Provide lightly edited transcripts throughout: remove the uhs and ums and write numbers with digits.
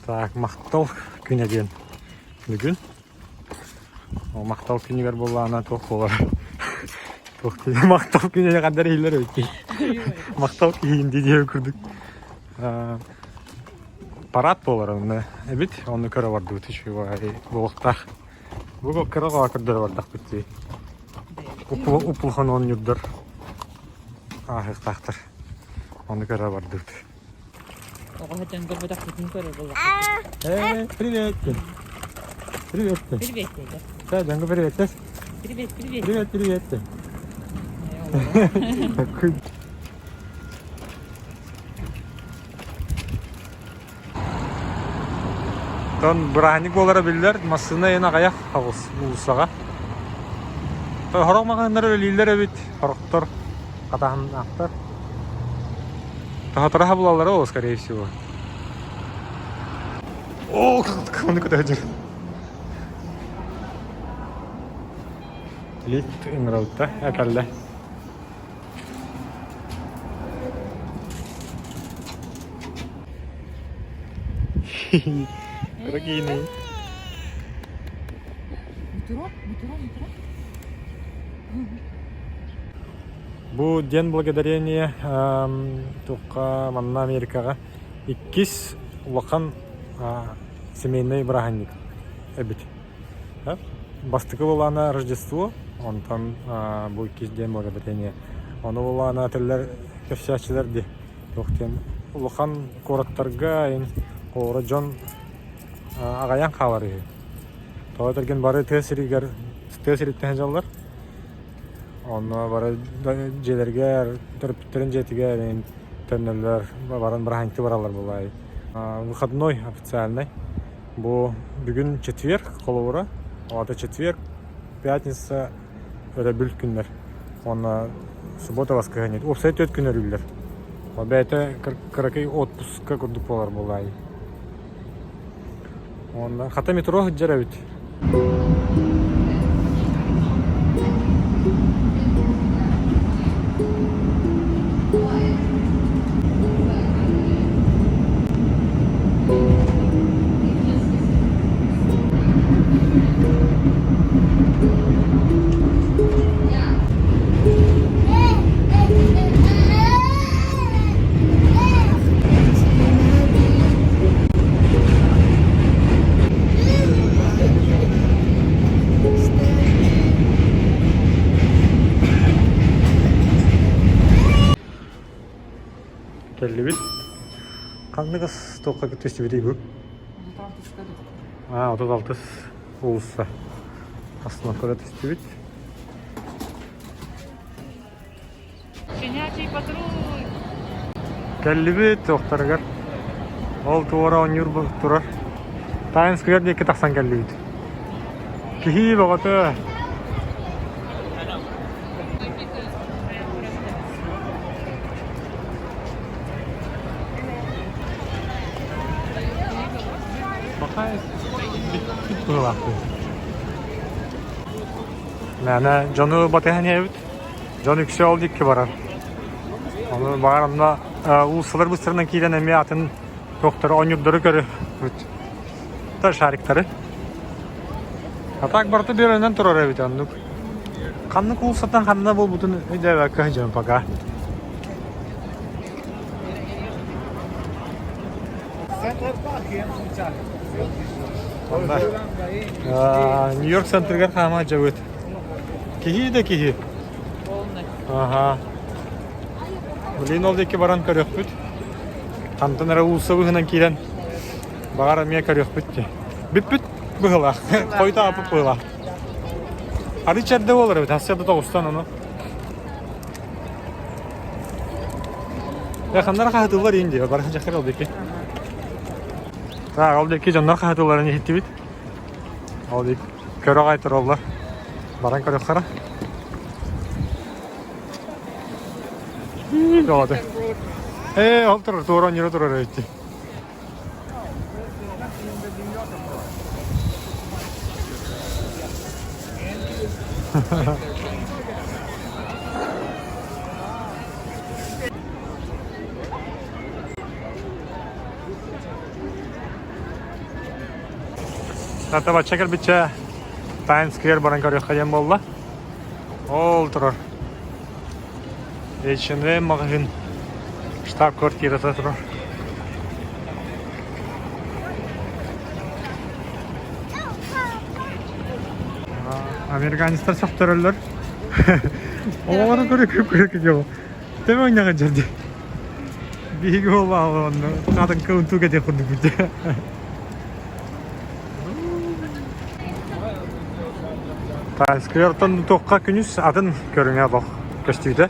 Так, махтал күнэ диэн бүгүн. Ол махтал күнүгэр буоллаҕына туох буолар? Туох диэн махтал күнэ хандар иһиллэр эбит Махтал киһиин дии диэбит курдук. Парад буолар онно эбит. Онну көрө бардыбыт үчүгэй буолуохтаах. Бу кыра оҕо көрдөрө бардахпыт дии. Уп-улахан оонньуурдар ааһыахтаахтар. Ону көрө бардыбыт. Оҕо сылдьан көрбөтөхпүтүн көрөр буоллахпыт. Э, привет. Привет. Привет деді. Да, дьоҥҥо привет. Привет, привет. Привет, привет. Такой. Тон бырааһынньык буолара биллэр, массыына иһин аҕыйах аҕыс уулуссаҕа. Сорох маҕаһыыннар үлэлииллэр эбит, сорохтор хатаһыннаахтар. Тоһоторо булаллара ол, скорее всего. О, кымны көтөһүдүр. Лифт ыҥыралта кэллэ. Кыра киһини. Метро, метро, метро. Бу День благодарения туохха манна Америкаҕа иккис улахан семейный бырааһынньык эбит. Бастакы буолаана Рождество, онтон бу иккис День благодарения. Ону буолаана этэллэр кэпсээччилэр дии туох диэн улахан куораттарга оҕо дьон аҕайан хаалар үһү. Тоҕо этэргин бары тыа сиригэр тыа сириттэн сылдьаллар. Онно бары дьиэлэригэр, төрөппүттэрин дьиэтигэр төннөллөр, баран бырааһынньыкка бараллар буолаай. Выходной официальный. Бу бүгүн четверг холобура. Ол аата четверг, пятница, өрөбүл күннэр. Уонна суббота воскресенье. Уопсай 4 күн өрүүллэр. Ол бэйэтэ кыракый отпуска курдук буолар буолаай. Уонна хата метро сылдьар эбит. Кэллибит. Ханнык ас туохха түстүбүтүй бу? Аа, 36 уулусса. Остановкада түстүбүт. Щенячий патруль! Кэллибит туохтарыгар. Ол туора оонньуур турар. Таймс Сквер диэки тахсан кэллибит. Киһи бөҕөтө. Пока быһыылаахпын. Мээнэ дьону батыһан иһэбит. Дьон үксэ ол диэки барар. Ону баҕар онно уулуссалар быстарынан киирэн эмиэ атын туохтары оонньуурдары көрөбүт. Шариктары. А так барыта биэрэнэн турар эбит оннук. Ханнык уулуссаттан ханна буолбутун өйдөөбөккө сылдьабын пока. Нью-Йорк центрыгар хаама дьабыт. Киһи да киһи. Аха. Блин, ол диэки баран көрүөхпүт. Хантан эрэ уулусса быһынан киирэн баҕар эмиэ көрүөхпүт дии. Бүппүт быһылаах. Хойутааппыт быһылаах. Арыы чэрдэ буолар эбит. Сарсыарда тоҕустан ону. Ханнара хаһытыллар иин дии. Бары дьахтар ол диэки. Так, ол диэки дьоннор хаһытылларын иһиттибит. Ол диэки көрө аҕай тураллар. Баран көрүөххэ Доҕото. Ээ, ол турар, туора оонньуура турар эбит. Тата бачча кэлбиччэ Times Square баран көрүөххэ диэн буолла. Ол турар. H&M маҕаһыын штаб-квартирата турар. Американецтар сөхтөрөллөр. Оҕолору көрө көрө көрө Төбө оҥнаҕа дьэрди. Биһиги буоллаҕа онно хатыҥка унтуу кэтиэх курдукпут дьэ. Times Square-тан туохха күнүс атын көрүҥэ олох көстүүтэ.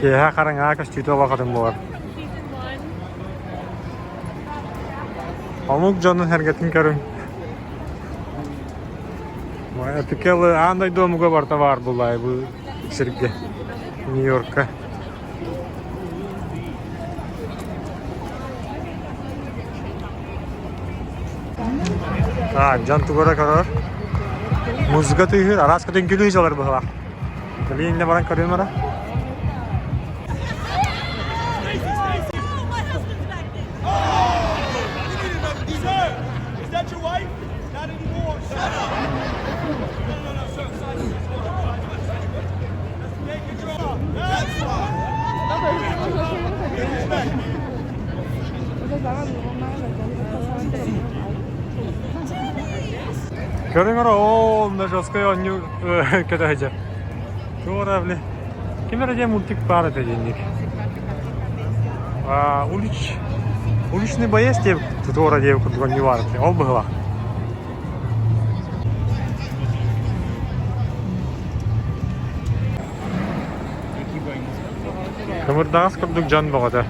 Киэһэ хараҥаҕа көстүүтэ олох атын буолар. Омук дьонун сэргэтин көрүҥ. Эпикэл аан дойду омуга барыта баар буоллаҕа бу сиргэ, Нью-Йоркка. А, дьон тугу эрэ көрөр. Музыка тыаһыыр, араас көтүҥкүлүү дьалар быһылаах. Билигин баран көрүөм эрэ. Көрүҥ эрэ, оо, мына жесткай оонньуу көтө сылдьар. Туора, били, ким эрэ диэн мультик баар этэ диэнник. Улич, уличный боец диэбит туора диэбит курдук оонньуу баар этэ. Ол быһыылаах. Кымырдаҕас курдук дьон бөҕөтө.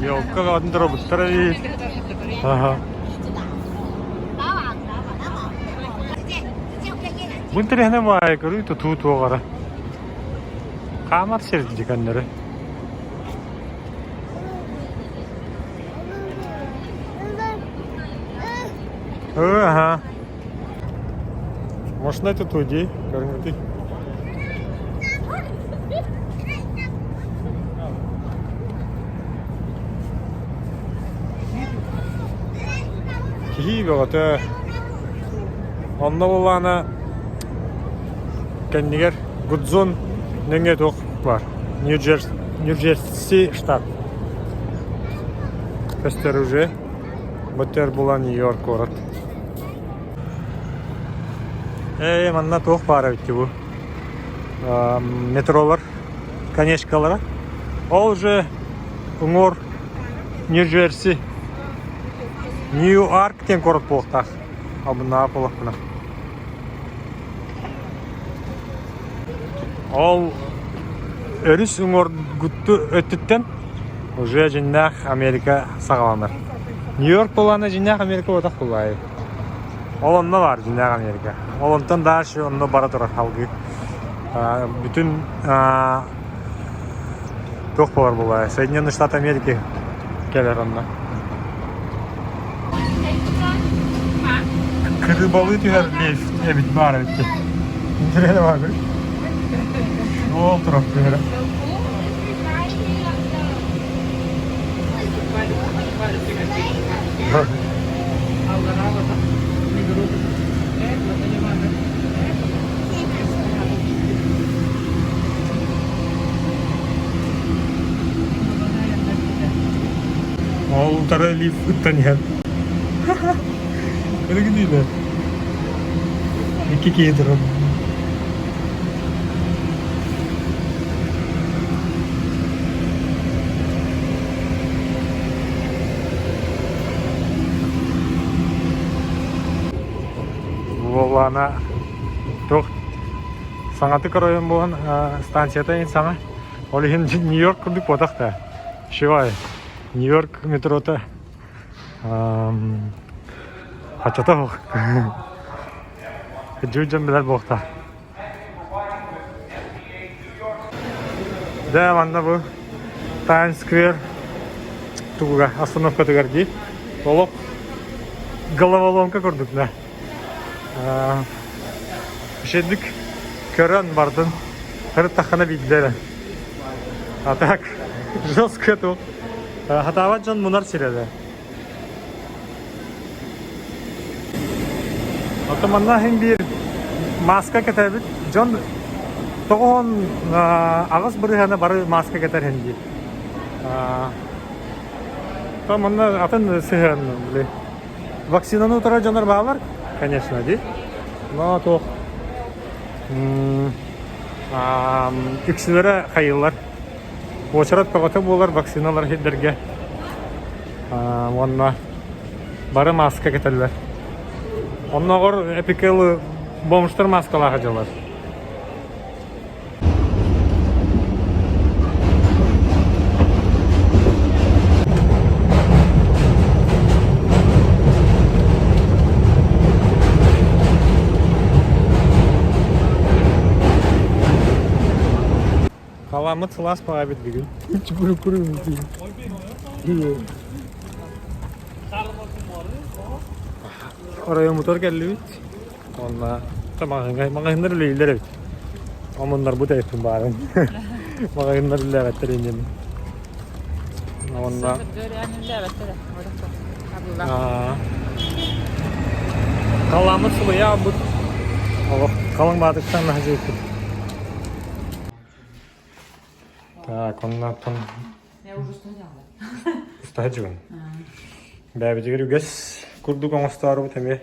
Елка атын туруорбуттар эбит. Аха. Бу интэриэһинэй баайы көрүү тутуу туох эрэ. Хаамар сир дьикэннэри. Ага. Можно это уйди, көрүҥүтүй. Киһи бөҕөтө. Онно буоллаҕына кэннигэр Гудзон нөҥүө туох баар. Нью-Джерси штат. Көстөр уже. Бөтөр була Нью-Йорк куорат. Ээ, манна туох баар эбит бу? Метролар конечкалара. Ол уже уҥуор Нью-Джерси Нью-Арк диэн куорат буолуохтаах. Албыннааҕа буоллахпына. Ол өрүс уҥуоргутту өттүттэн уже дьиҥнээх Америка саҕаланар. Нью-Йорк буоллаҕына дьиҥнээх Америка буолбатах буоллаҕай. Ол онно баар дьиҥнээх Америка. Ол онтон дальше онно бара турар салгыы. Бүтүн туох буолар буоллаҕай Соединенные Штаты Америки кэлэр онно. Кырыыбалыы түһэр лифт эбит баар эбит дии. Интэриэһинэй баар Ол турар түһэрэ. Ол утары лифт ыттан иһэр. Көрүгүнүүлэр. Икки киһи турар. Буоллаана туох саҥатык оройуон буолан станцията иһин саҥа. Ол иһин Нью-Йорк курдук буотах да. Шивай. Нью-Йорк метрота хаччата суох. Дьү дьон билэр буолта. Дьэ, манна бу Times Square тугуга остановкатыгар дии. Олох головоломка курдук да. Үчүгдүк көрөн бардын. Сырыттаххына биллэр. А так, жестко тут. Хатаабат дьон мунар сирэ да. Оттон манна иһин биир мааска кэтэбит. Дьон 98% бары мааска кэтэр иһин диир. То манна атын сыһыан били. Вакцинаны утарар дьоннор баалар, конечно, дии. Но туох үксүлэрэ хайыылар. Уочарат бөҕөтө буолар вакциналар сирдэргэ уонна бары мааска кэтэллэр. Оннооҕор эпикэл бомжтар мааскалаах дьылар. Халаммыт сылаас баҕайбыт бүгүн. Оройуоммутугар кэллибит. Уонна маҕаһыыннар үлэлииллэр эбит. Омуннарбыт эбиппин баарын. Маҕаһыыннар үлэлээбэттэр иннин. Уонна Халааммыт сылыйа аалбыт. Олох халыҥ баатыктан наһа Так, оннооттон Я уже стояла. Устаһа Бэйэбитигэр үгэс курдук оҥостоорубут эмиэ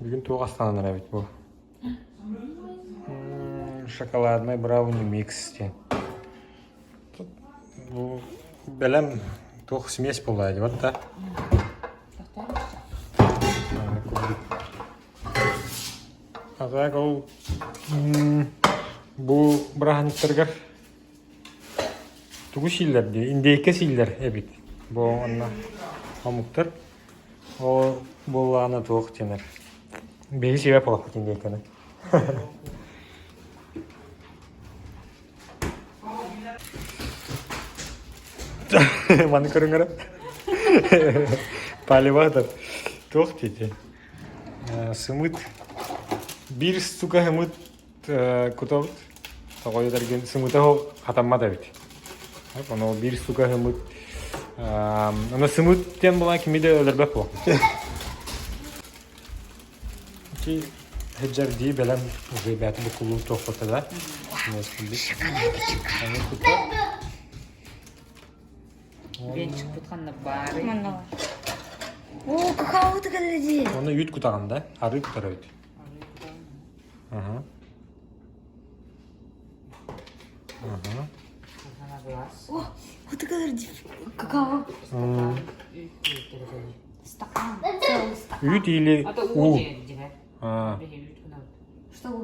бүгүн туох астанан эбит бу? Шоколадный брауни микс диэн. Бу бэлэм туох смесь буолла дии вот да. А так ол бу бырааһынньыктарыгар тугу сииллэр дии индейка сииллэр эбит бу онно омуктар ол буоллаҕына туох дэнэр биһиги сиэбэт буоллахпыт индейканы Маны көрүҥ эрэ Палеватор туох диэти Сымыт биир сука сымыт кутабыт тоҕойутаргын сымыта хатаммат эбит ону биир сука сымыт аны сымыт диэн буолан кими да өлөрбөт буолуохпут Ити сылдьар дии бэлэм уже бэйэтэ буккулуу туохпута да Аны кута Венчикпит ханна баарый? Манна. О, какао кэллэ Оны үүт кутаҕын да? Арыы кутар эбит. Ага. Ага. О, вот какао. Стакан. Целый стакан. Үүт или уу? А.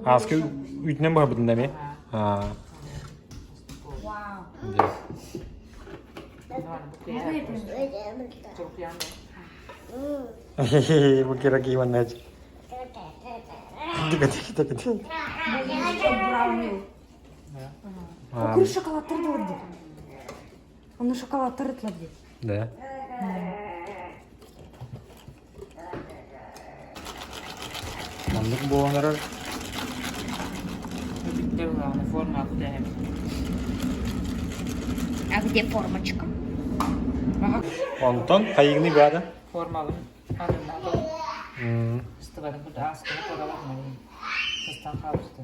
Ааска үүтүнэн баһабытын да эмиэ? Аа. Вау. Бу кира кииманнач. Какой шоколад тырдылар Оны шоколад тырытылар дейді. Да. Маннык буолан эрэр. А где формочка? Онтон хайыгны баада? Формалым. Ыстыбатын курдук ааскыны коралар Сыстан хаалбыта.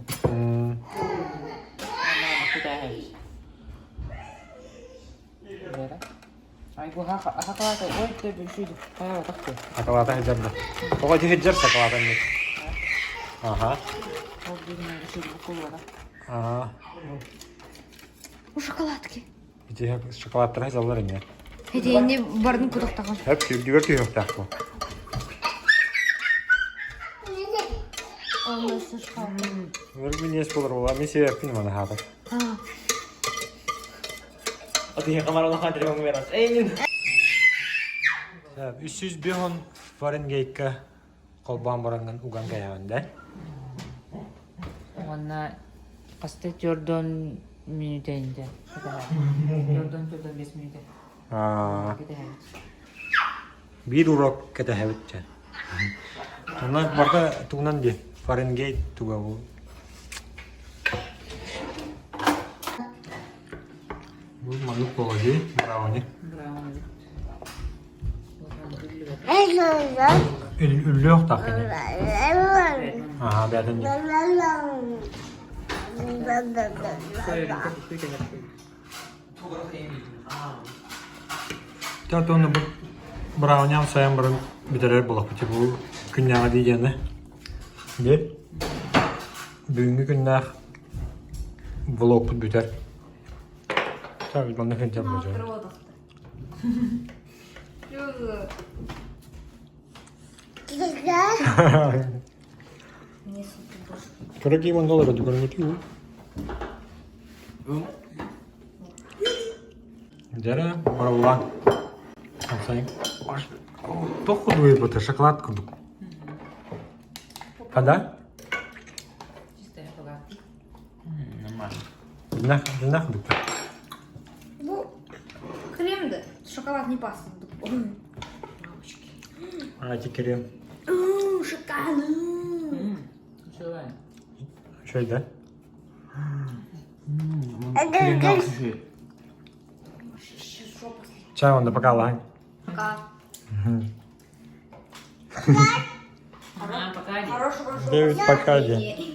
Акалаата сылдьар да. Тоҕо ити сылдьар сакалаата эмиэ. Аха. Аа. У шоколадки. Ити шоколадтара сылдьаллар эмиэ. Итини барын кутуктаҕын. Хөп үрдүгэр түһүөхтээх бу. Мин ес болар була. Мен себеппин мана хаатар. 305 Фаренгейтка холбоон баран уган кэйэҕин да. Уонна хаста төрдөн мүнүүтэ инде. Төрдөн төрдөн бес мүнүүтэ. Кэтэһэбит. Биир урок кэтэһэбит дьэ. Онно барда тугунан дии Фаренгейт туга бу. Бу маннык буолла дии брауни. Брауни. Үллүөх так кини. Аха, бэйэтин Төрт уонна бу брауниам сайан баран бүтэрэр буолахпыт бу күннээҕи диэни. Дии. Бүгүҥҥү күннээх влогпут бүтэр. Так, манна сылдьар буолуо. Кыра киһи доллара дүкөрүҥүтүү. Дьэрэ, барыллаан. Хамсайын. Туох курдук это шоколад курдук. А да? Чистая шоколад. Нормально. Динах курдук. Бу крем да, шоколад не паста. А, эти крем. Шоколад. Үчүгэй. Үчүгэй да? Чай онно пока лаһын. Пока. Пока. Хорошего Дэвид пока дии.